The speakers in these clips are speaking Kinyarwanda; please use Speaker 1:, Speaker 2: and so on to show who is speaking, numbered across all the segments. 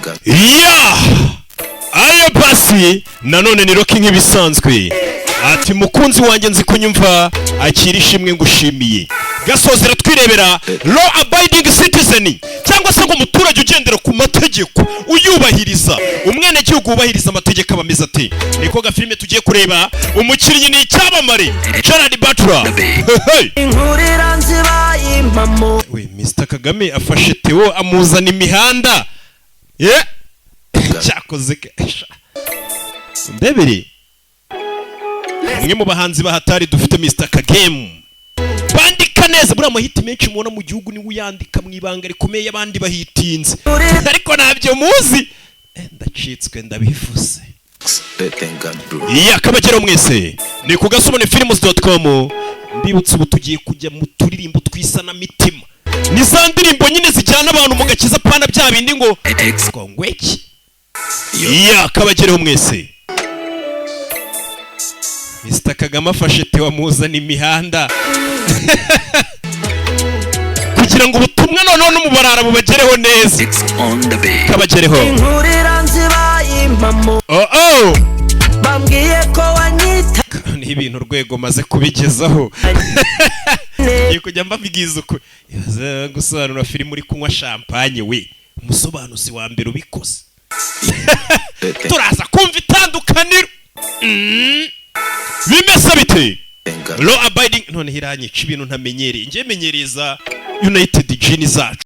Speaker 1: God.
Speaker 2: Ya ayo pasi nanone ni Rocky nk'ibisanzwe. Ati: "Mukunzi wanjye, nzi kunyumva, akira ishimwe ngushimiye." Gasozera twirebera law abiding citizen, cyangwa se ngo umuturage ugendera ku mategeko, uyubahiriza, umwenegihugu wubahiriza amategeko aba ameze ate? Niko gafilime tugiye kureba. Umukinnyi ni icyamamare Gerard Butler. Hey!
Speaker 3: Inkurira nzibaye impamo.
Speaker 2: We Mr Kagame afashe Theo amuzana imihanda ye cyakoze ndebere. Umwe mu bahanzi bahatari dufite, Mr Kagame, bandika neza. Buriya amahiti menshi mubona mu gihugu niwe uyandika mu ibanga rikomeye, abandi bahitinze, ariko ntabyo muzi. Ndacitswe, ndabivuze.
Speaker 1: Thank God, bro.
Speaker 2: Iya kabageraho mwese ni ku gasobonefilms.com. Mbibutse, ubu tugiye kujya mu turirimbo tw'isanamitima. Ni za ndirimbo nyine zijyana abantu mu gakiza, pana bya bindi ngo
Speaker 1: X.
Speaker 2: ngo ngweki. Iya kabagereho mwese. Mr Kagame afashe Theo amuzana imihanda kugira ngo ubutumwa noneho n'umubarara bubagereho neza.
Speaker 1: X on the beat.
Speaker 2: Kabagereho.
Speaker 3: Inkurira nzibaye impamo.
Speaker 2: Oh.
Speaker 3: Bambwiye ko wanyita
Speaker 2: Ni ibintu urwego maze kubigezaho, ngiye kujya mbabwiza ukuri. Ibaze gusobanura filime uri kunywa champagne. We umusobanuzi wa mbere ubikoze.
Speaker 1: Thank
Speaker 2: Turaza kumva itandukaniro. Bimeze bite?
Speaker 1: Thank God.
Speaker 2: Law abiding noneho iranyica, ibintu ntamenyereye. Njye menyereye za United Gin zacu.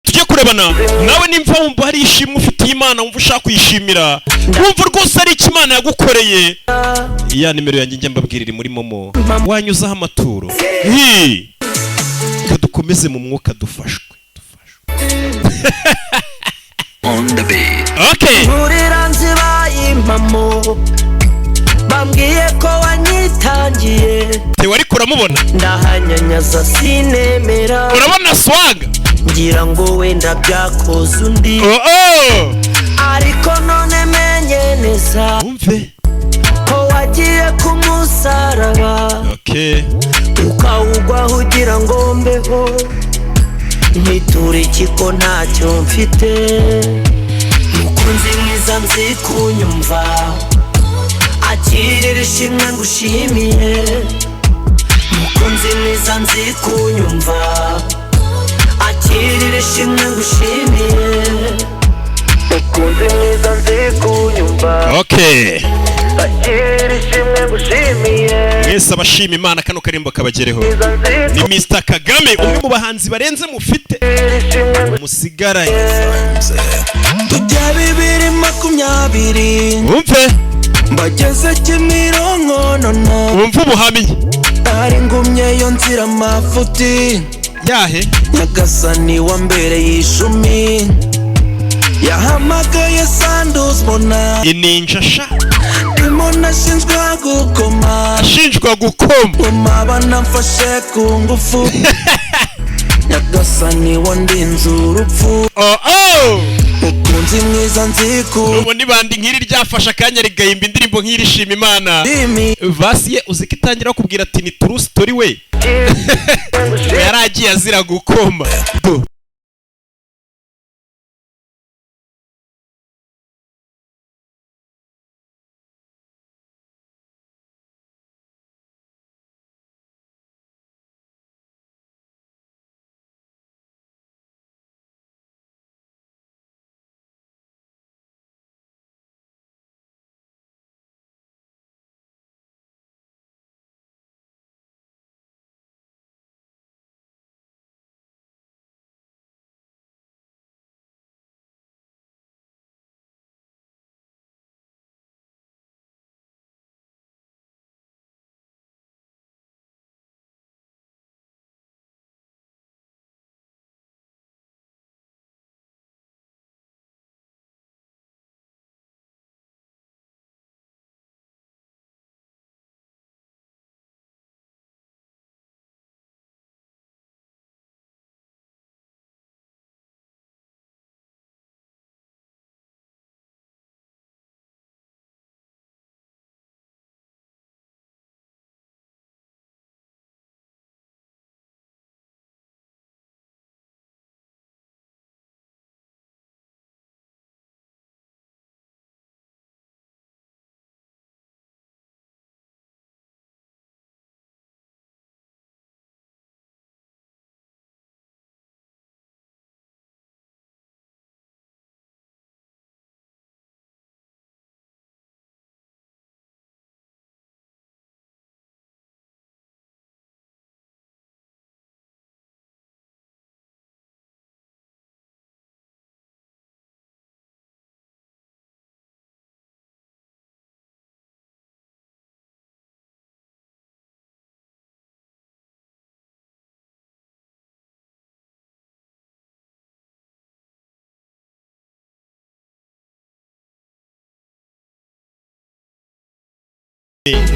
Speaker 2: Tujye kurebana nawe. Nimba wumva hari ishimwe ufitiye Imana, wumva ushaka kuyishimira, wumva rwose ari icyo Imana yagukoreye, ya nimero yanjye njya mbabwira iri muri MoMo, wanyuzaho amaturo. Hi! Reka dukomeze mu mwuka, dufashwe, dufashwe.
Speaker 1: On the beat.
Speaker 2: Okay.
Speaker 3: Nkurira nzibaye impamo, bambwiye ko wanyitangiye.
Speaker 2: Theo, ariko uramubona?
Speaker 3: Ndahanyanyaza sinemera.
Speaker 2: Urabona swaga?
Speaker 3: Ngira ngo wenda byakoze undi,
Speaker 2: Oh.
Speaker 3: ariko none menye neza
Speaker 2: Wumve.
Speaker 3: ko wagiye ku musaraba, ukawugwaho ugira ngo mbeho. Nkwitura iki ko ntacyo mfite? Mukunzi mwiza, nzi kunyumva, akirira ishimwe ngushimiye. Mukunzi mwiza, nzi kunyumva, akirira ishimwe ngushimiye. Mukunzi mwiza, nzi kunyumva, akirira ishimwe ngushimiye.
Speaker 2: Mwese abashima Imana, kano karimbo kabagereho. Ni Mr Kagame, umwe mu bahanzi barenze mufite musigaranye.
Speaker 3: Tujya 2020.
Speaker 2: Wumve.
Speaker 3: Mbageze Kimironko none.
Speaker 2: Wumve ubuhamya.
Speaker 3: Ari ngumyeyo nzira amafuti.
Speaker 2: Yahe?
Speaker 3: Nyagasani wa mbere y'ishumi yahamagaye Sanduzi mbona
Speaker 2: Ininja sha.
Speaker 3: Ndimo nashinjwa gukoma.
Speaker 2: Ashinjwa gukoma.
Speaker 3: Goma banamfashe ku ngufu. Nyagasani wandinze urupfu.
Speaker 2: Oh.
Speaker 3: Mukunzi mwiza, nzi ku
Speaker 2: Ubu nibandi nk'iri ryafashe akanya rigahimba indirimbo nk'iri shima Imana.
Speaker 3: ndimi.
Speaker 2: Verse ye uzi ko itangira bakubwira ati: "Ni true story." We yari agiye azira gukoma. Do.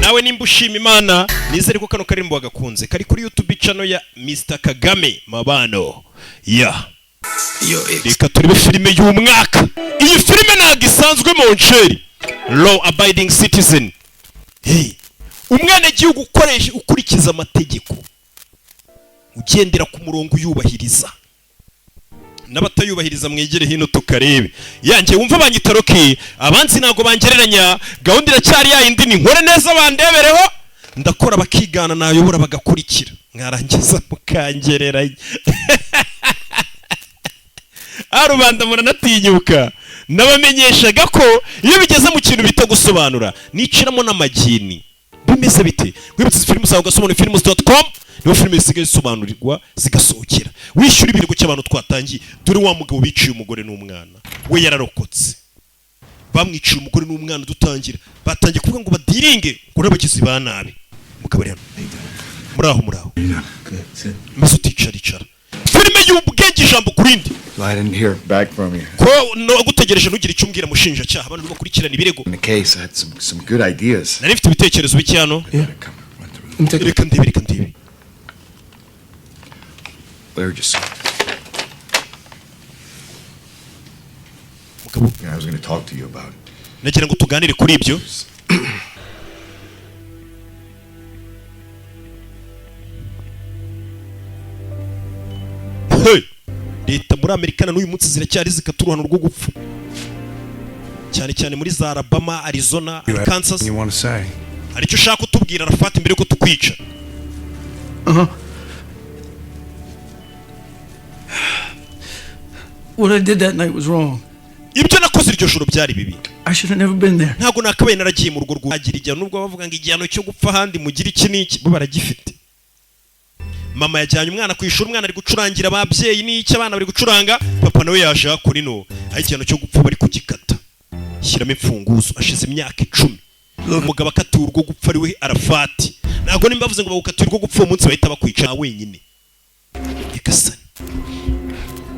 Speaker 2: Nawe nimba ushima Imana, nizere ko kano karirimbo wagakunze. Kari kuri YouTube channel ya Mr Kagame Mabano ya.
Speaker 1: Your ex.
Speaker 2: Reka turebe filime y'umwaka. Iyi filime ntabwo isanzwe mu nceri. Law Abiding Citizen. Hey. Umwenegihugu ukoresha, ukurikiza amategeko, ugendera ku murongo, uyubahiriza. N'abatayubahiriza mwegere hino tukarebe. Yanjye wumva banyita Rocky, abanzi ntabwo bangereranya. Gahunda iracyari yayindi, ni nkore neza bandebereho, ndakora bakigana, nayobora bagakurikira, mwarangiza mukangereranya. Ah, rubanda muranatinyuka. Nabamenyeshaga ko iyo bigeze mu kintu bita gusobanura niciramo n'amagini. Bimeze bite? Wibutse izi filime usanga ugasobanura films.com, niho filime zisigaye zisobanurirwa zigasohokera, wishyura ibirego cy'abantu twatangiye. Dore wa mugabo biciye umugore n'umwana we, yararokotse. Bamwiciye umugore n'umwana dutangira, batangiye kuvuga ngo badiringe ngo n'abagizi ba nabi. Mugabo rero, muraho, muraho. Maze uticara, icara. Filime y'ubwenge, ijambo ku rindi.
Speaker 4: I didn't hear back from you.
Speaker 2: Ko nagutegereje ntugire icyo umbwira, mushinjacyaha? Abantu bakurikirana ibirego.
Speaker 4: In the case, I had some good ideas.
Speaker 2: Nari mfite ibitekerezo bike hano.
Speaker 4: Come run through.
Speaker 2: Reka ndebe, reka ndebe.
Speaker 4: They're just.
Speaker 2: Mugabo.
Speaker 4: I was going to talk to you about.
Speaker 2: Nagira ngo tuganire kuri ibyo. Hey! Leta muri Amerika na n'uyu munsi ziracyari zikata uruhano rwo gupfa, cyane cyane muri za Alabama, Arizona, Kansas.
Speaker 5: You want to say?
Speaker 2: Hari icyo ushaka kutubwira, Arafat, mbere yuko tukwica?
Speaker 5: Uh-huh.
Speaker 6: What I did that night was wrong.
Speaker 2: Ibyo nakoze iryo joro byari bibi.
Speaker 6: I should have never been there.
Speaker 2: Ntabwo nakabaye naragiye mu rugo rwagira igihano. Nubwo bavuga ngo igihano cyo gupfa ahandi mugira iki n'iki, bo baragifite. Mama yajyanye umwana ku ishuri, umwana ari gucurangira ababyeyi n'iki, abana bari gucuranga, papa nawe yaje hakora ino aho igihano cyo gupfa bari kugikata. Shyiramo imfunguzo. Ashize imyaka 10 umugabo akatiwe urwo gupfa, ari we Arafati. Ntabwo nimba bavuze ngo bagukatiye urwo gupfa uwo munsi bahita bakwica wenyine. Nyagasani,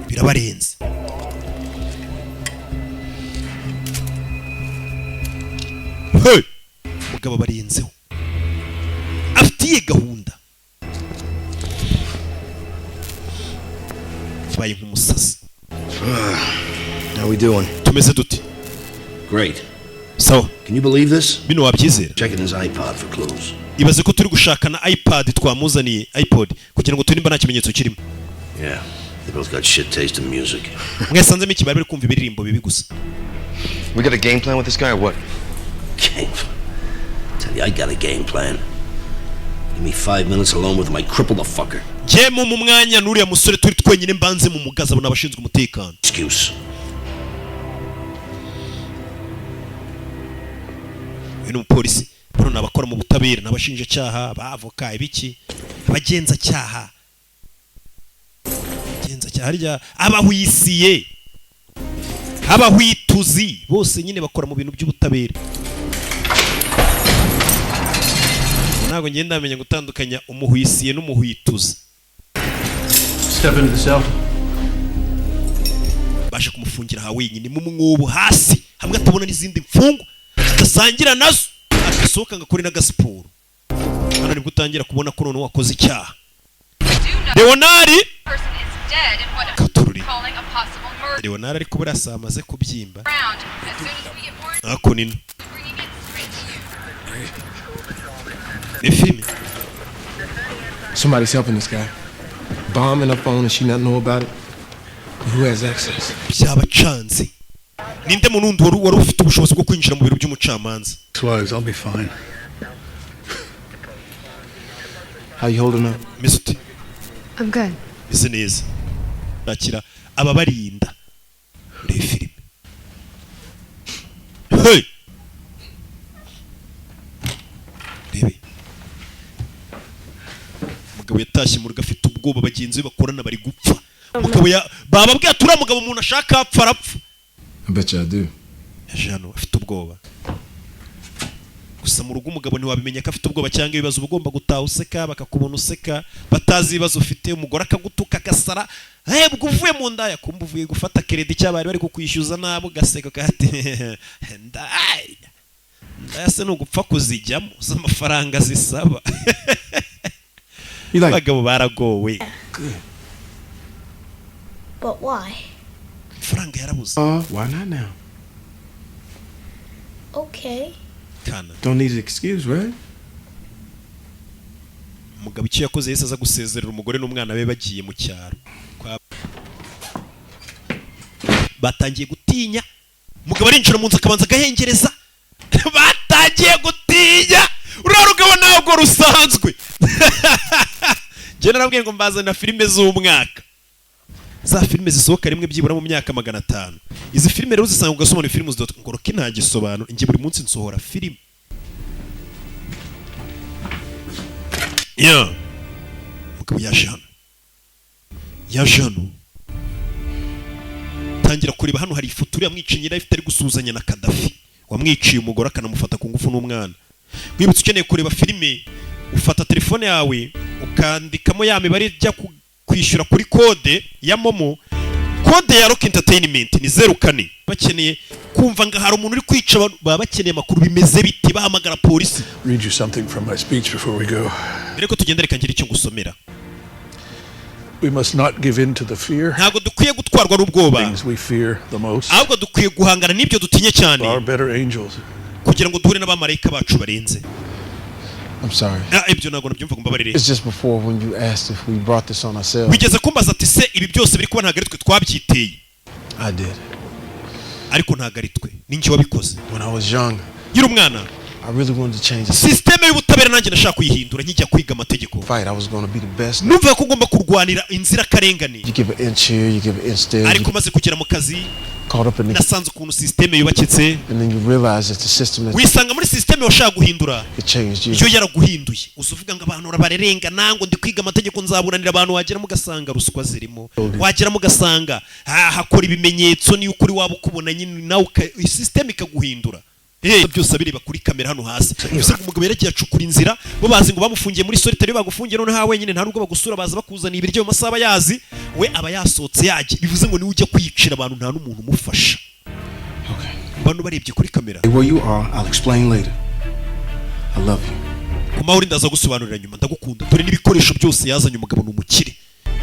Speaker 2: birabarenze. Hey! Umugabo barenzeho afite iyihe gahunda? Yabaye nk'umusazi.
Speaker 7: How we doing?
Speaker 2: Tumeze dute?
Speaker 7: Great.
Speaker 2: Sawa.
Speaker 7: Can you believe this?
Speaker 2: Bino wabyizera?
Speaker 7: Checking his iPod for clues.
Speaker 2: Ibaze ko turi gushaka na iPad twamuzaniye, iPod, kugira ngo turebe nta kimenyetso kirimo.
Speaker 7: Yeah. They both got shit taste in music.
Speaker 2: Mwasanzemo iki? Bari bari kumva ibiririmbo bibi gusa.
Speaker 8: We got a game plan with this guy or what?
Speaker 7: Game plan. Tell you, I got a game plan. Give me 5 minutes alone with him, I cripple the fucker.
Speaker 2: Njyemo mu mwanya n'uriya musore turi twenyine, mbanze mu mugaza. Abona abashinzwe umutekano.
Speaker 7: Excuse.
Speaker 2: Uyu ni umupolisi. Bano ni abakora mu butabera, ni abashinjacyaha, abavoka, ibiki, abagenzacyaha. Abagenzacyaha harya, abahwisiye, abahwituzi, bose nyine bakora mu bintu by'ubutabera. Ntabwo ngenda ndamenya gutandukanya umuhwisiye n'umuhwituzi.
Speaker 6: Step into the cell.
Speaker 2: Baje kumufungira aha wenyine mu mwobo hasi, hamwe atabona n'izindi mfungwa, adasangira nazo, adasohoka ngo akore n'agasiporo. Hano nibwo utangira kubona ko noneho wakoze icyaha, Leonari. Katururi. Leonari ariko buriya saa amaze kubyimba ako nino ni filime.
Speaker 5: Somebody's helping this guy. Bomb in her phone and she not know about it. Who has access?
Speaker 2: Byabacanze. Ninde muntu wundi wari ufite ubushobozi bwo kwinjira mu biro by'umucamanza?
Speaker 9: Close, I'll be fine.
Speaker 5: How you holding up?
Speaker 2: Meze ute?
Speaker 10: I'm good.
Speaker 2: Meze neza. Nakira ababarinda. Urebe filime. Hey! Rebe, umugabo yatashye mu rugo afite ubwoba, bagenzi be bakorana bari gupfa. Umugabo ya bababwiye ati uriya mugabo umuntu ashaka apfa arapfa.
Speaker 5: I bet you I do.
Speaker 2: Yaje hano afite ubwoba gusa. Mu rugo umugabo ntiwabimenya ko afite ubwoba cyangwa ibibazo. Uba ugomba gutaha useka, bakakubona useka, batazi ibibazo ufite. Umugore akagutuka agasara, eh, ubwo uvuye mu ndaya, kumva uvuye gufata crédit cy'abari bari kukwishyuza nabi, ugaseka ukati ndaya. Aya se ni ugupfa kuzijyamo z'amafaranga zisaba?
Speaker 5: You like
Speaker 2: Abagabo baragowe.
Speaker 9: But why?
Speaker 2: Amafaranga yarabuze.
Speaker 5: Why not now?
Speaker 9: Okay.
Speaker 2: Kana.
Speaker 5: Don't need an excuse, right?
Speaker 2: Umugabo icyo yakoze, yahise aza gusezerera umugore n'umwana be bagiye mu cyaro. Batangiye gutinya umugabo, arinjira mu nzu akabanza agahengereza. Batangiye gutinya uriya rugabo, ntabwo rusanzwe. Njye narabwiye ngo mbazanira filime z'umwaka, za filime zisohoka rimwe byibura mu myaka 500. Izi filime rero uzisanga ugasoma filime ngo Rocky ntagisobanura. Njye buri munsi nsohora filime ya mugabo yaje hano, yaje hano tangira kureba. Hano hari ifoto uriya mwicanyi yari afite ari gusuhuzanya na Kadafi wamwiciye umugore akanamufata ku ngufu n'umwana. Mwibutse, ukeneye kureba filime, ufata telefone yawe ukandikamo ya mibare ijya kwishyura kuri kode ya MoMo. Kode ya Rock Entertainment ni 04. Bakeneye kumva ngo hari umuntu uri kwica abantu, baba bakeneye amakuru, bimeze bite, bahamagara polisi.
Speaker 10: Read you something from my speech before we go.
Speaker 2: Mbere ko tugenda, reka ngire icyo ngusomera.
Speaker 10: We must not give in to the fear.
Speaker 2: Ntabwo dukwiye gutwarwa n'ubwoba.
Speaker 10: Things we fear the most.
Speaker 2: Ahubwo dukwiye guhangana n'ibyo dutinye cyane
Speaker 10: Our better angels.
Speaker 2: kugira ngo duhure n'abamarayika bacu barenze.
Speaker 5: I'm sorry.
Speaker 2: Ah, ibyo ntabwo nabyumva, ngo mbabarire.
Speaker 5: It's just before when you asked if we brought this on ourselves.
Speaker 2: Wigeze kumbaza ati: "Se ibi byose biri kuba ntabwo ari twe twabyiteye?"
Speaker 5: I did.
Speaker 2: Ariko ntabwo ari twe, ni njye wabikoze.
Speaker 5: When I was young,
Speaker 2: Nkiri umwana,
Speaker 5: I really wanted to change the
Speaker 2: sisiteme y'ubutabera nanjye nashaka kuyihindura nkijya kwiga amategeko.
Speaker 5: fight. I was going to be the best.
Speaker 2: Numvaga ko ngomba kurwanira inzirakarengane.
Speaker 5: You give an inch here, you give an inch there.
Speaker 2: Ariko
Speaker 5: You
Speaker 2: maze kugera mu kazi,
Speaker 5: caught up in the,
Speaker 2: nasanze ukuntu sisiteme yubakitse.
Speaker 5: and then you realize that the system that
Speaker 2: Wisanga muri sisiteme washaka guhindura
Speaker 5: it changed you.
Speaker 2: iyo yaraguhinduye. Uza uvuga ngo abantu bararengana, ngo ndi kwiga amategeko, nzaburanira abantu, wageramo ugasanga ruswa zirimo, wageramo ugasanga hakora ibimenyetso niyo ukuri waba ukubona nyine nawe sisiteme ikaguhindura. Hey, byose abireba kuri kamera hano hasi. Bivuze ngo umugabo yaragiye acukura inzira. Bo bazi ngo bamufungiye muri solitaire. Bagufungiye noneho ha wenyine, nta nubwo bagusura, baza bakuzaniye ibiryo mu masaha aba yazi, we aba yasohotse yagiye. Bivuze ngo niwe ujya kwiyicira abantu, nta n'umuntu umufasha. Bano barebye kuri kamera.
Speaker 5: Where you are, I'll explain later. I love you.
Speaker 2: Ku mahoro, ndaza gusobanurira nyuma, ndagukunda. Dore n'ibikoresho byose yazanye. Umugabo ni umukire,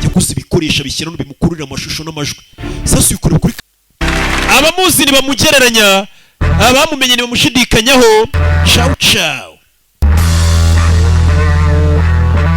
Speaker 2: yaguze ibikoresho abishyira bimukururira amashusho n'amajwi. Sasa ubikorera kuri abamuzi ntibamugereranya, abamumenye ntibamushidikanyaho. Ciao ciao.